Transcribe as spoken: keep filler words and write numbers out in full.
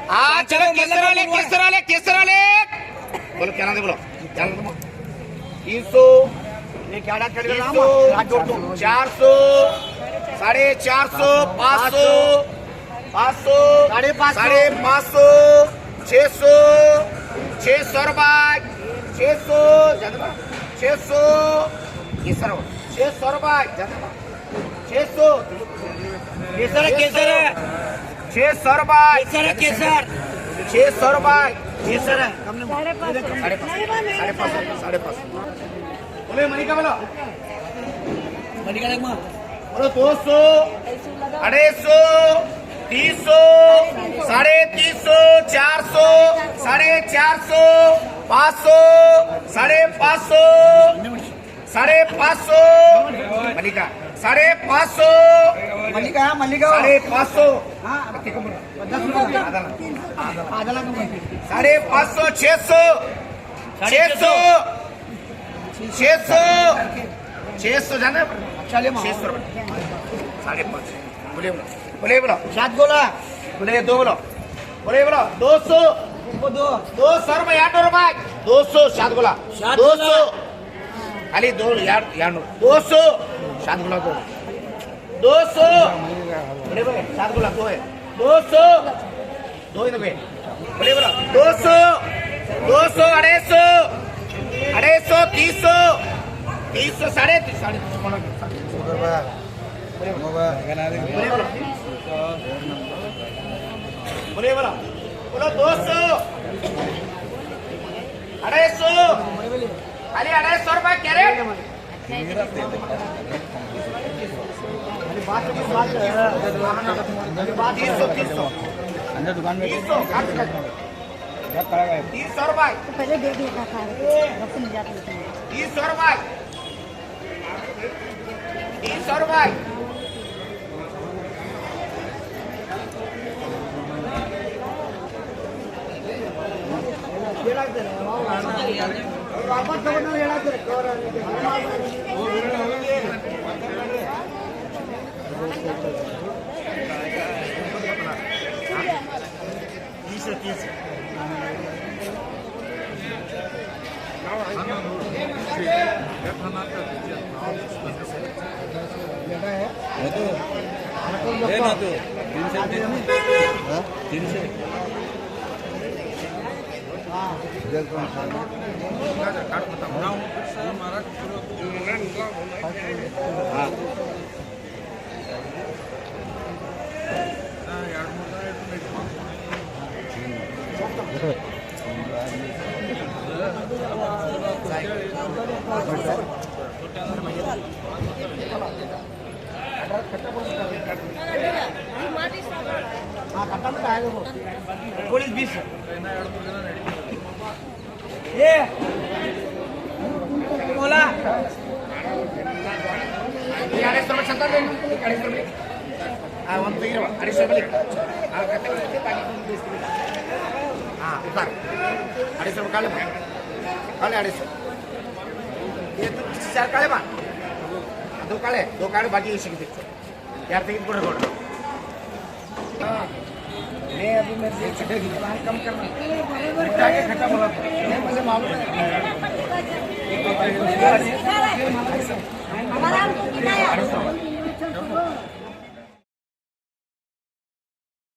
ہاں، چلو، کیسر والے، کیسر والے، کیسر والے۔ بولو، کیا نام ہے؟ بولو، کیا نام ہے؟ تین سو۔ یہ کیا ڈاٹ کر رہا؟ تین سو، چار سو، ساڑھے چار سو، پانچ سو، پانچ سو، ساڑھے پانچ سو، ساڑھے پانچ سو، چھ سو، چھ سو روپے، چھ سو، چھ سو، یہ سر، چھ سو روپے، چھ سو۔ کیسر ہے، کیسر ہے۔ چھ سو روپے۔ کیسر ہے، کیسر۔ چھ سو روپے۔ کیسر ہے۔ ساڑھے پانچ سو، ساڑھے پانچ سو، ساڑھے پانچ سو۔ بولے، منی کا بولو۔ منی کا دیکھ ماں۔ بولو، دو سو، اڑھائی سو، تین سو، ساڑھے تین سو، چار سو، ساڑھے چار سو، پانچ سو، ساڑھے پانچ سو۔ ساڑھے پانچ سو۔ ملکہ، ساڑھے پانچ سو۔ ملکہ، ملکہ۔ ساڑھے پانچ سو۔ ہاں۔ ساڑھے پانچ سو، چھ سو۔ چھ سو۔ چھ سو۔ چھ سو جانا ہے؟ چھ سو۔ ساڑھے پانچ۔ بولے بولو۔ بولے بولو۔ سات گولا۔ بولے دو بولو۔ بولے بولو۔ دو سو۔ دو سو روپے، یار، دو روپے۔ دو سو، سات گولا۔ دو سو۔ خالی دو، یار، یار، نو۔ دو سو۔ سات گولا دو۔ دو سو۔ بڑے بھائی، سات گولا دو ہے۔ دو سو۔ دو ہی تو بھائی۔ بڑے بولا۔ دو سو۔ دو سو، اڑھائی سو۔ اڑھائی سو، تین سو۔ تین سو، ساڑھے تین سو، ساڑھے تین سو۔ بڑے بولا۔ بولے بولا۔ بولو، دو سو۔ اڑھائی سو۔ خالی اڑھائی سو روپے کیرٹ۔ تین سو، تین سو۔ تین سو، تین سو روپے۔ پہلے دے دیا تھا، وقت نہیں جاتا۔ تین سو روپے۔ تین سو روپے۔ دو کالے، دو کالے باقی اسی کی دیکھتے۔ یار، تین کو ریکارڈ۔ ہاں۔ میں ابھی میں دیکھ سکتا ہوں، کم کرنا۔ اٹھا کے کھٹا بولا تھا۔ میں مجھے معلوم ہے۔ ہمارا ہم کو پینا ہے۔